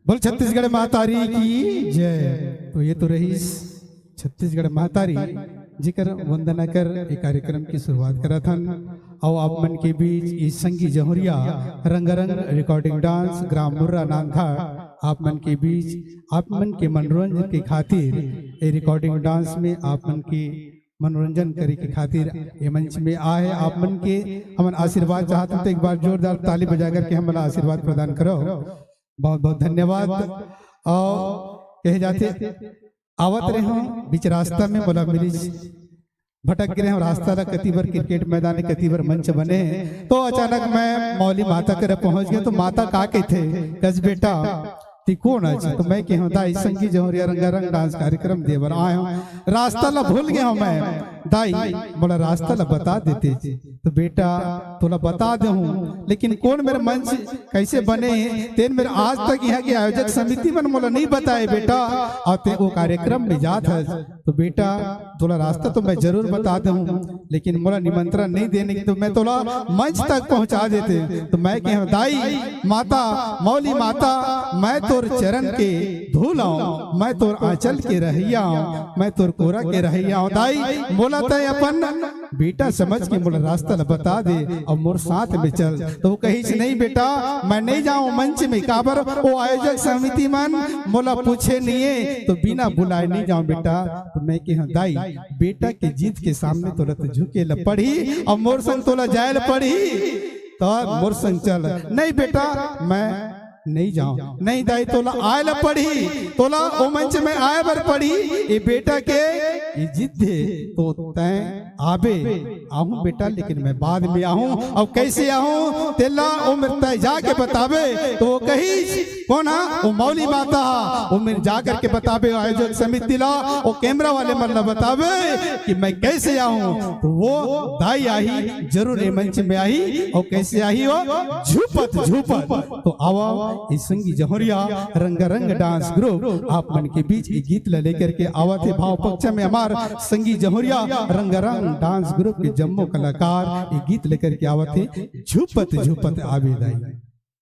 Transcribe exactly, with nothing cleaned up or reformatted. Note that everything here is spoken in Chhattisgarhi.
बोल छत्तीसगढ़ महतारी की जय। तो ये तो रहिस छत्तीसगढ़ महतारी, जेकर वंदना कर ए कार्यक्रम के शुरुआत करत हन। अउ आप मन के बीच ई संगी जहुरिया रंगारंग recording dance ग्राम मुर्रा नांदघाट आप मन के बीच आप मन के मनोरंजन के खातिर ए recording dance में आप मन के मनोरंजन करे के खातिर ये मंच में आए आप मन के हमन आशीर्वाद चाहत हन। तो एक बार जोरदार ताली बजा करके हमन ला आशीर्वाद प्रदान करो। बहुत बहुत धन्यवाद। अउ कहे जाथे, आवत रहे हंव बीच रास्ता में, मोला मिलिस, भटक गे रहे हंव रास्ता ला, कति बर क्रिकेट मैदान हे, कति बर मंच बने हे। तो अचानक मैं मौली माता करा पहुंच गेंव। तो माता का कहिथे, कस बेटा, ती कोन आच? तो मैं केहेंव, दाई, संगी जहुरिया रंगारंग dance कार्यक्रम दे बर आए हंव, रास्ता ला भूल गे हंव मैं, दाई, मोला रास्ता ला बता देते। तो बेटा, तोला बता देहूं, लेकिन कोन मेर मंच कइसे बने हे, तेन मेर आज तक इहां के आयोजक समिति मन मोला नइ बताए बेटा, अउ तें ओ कार्यक्रम में जात हस। तो बेटा, तोला रास्ता तो मैं जरूर बता देहूं, लेकिन मोला निमंत्रण नइ देन हे, तो मैं तोला मंच तक पहुंचा देते। तो मैं केहेंव, दाई, माता, मौली माता, मैं तोर चरण के धूल अंव, मैं तोर आंचल के रहइया अंव, मैं तोर कोरा के रहइया अंव। दाई, मोला तैं अपन बेटा समझ के मोला रास्ता ला बता दे अउ मोर साथ में चल। तो ओ कहिस, नहीं बेटा, मैं नइ जांव मंच में, काबर ओ आयोजक समिति मन मोला पूछे नइ हे, तो बिना बुलाए नइ जांव बेटा। तो मैं केहेंव, दाई, बेटा के जिद के सामने तोला तो झुके ला पड़ही अउ मोर संग तोला जाए ला पड़ही, तो मोर संग चल। नहीं बेटा, मैं नइ जांव। नहीं दाई, तोला आए ला पड़ही, तोला ओ मंच में आए बर पड़ही। ए बेटा के ए जिद हे, तो तैं आबे। आहूं बेटा, लेकिन मैं बाद में आहूं। अउ कइसे आहूं, तेला ओ मेर तैं जाके बताबे। तो ओ कहिस, कोन हा? ओ मौली माता हा। ओ मेर जा करके बताबे आयोजक समिति ला, ओ कैमरा वाले मन ला बताबे कि मैं कइसे आहूं। तो ओ दाई आही, जरूर ए मंच में आही। अउ कइसे आही ओ? झूपत झूपत। तो आवा, ए संगी जहुरिया रंगारंग dance group आप मन के बीच ए गीत ला लेकर के आवत हे। भाव पक्ष में हमार संगी जहुरिया रंगारंग dance group के जम्मो कलाकार ए गीत लेकर के आवत हे। झूपत झूपत आबे दाई।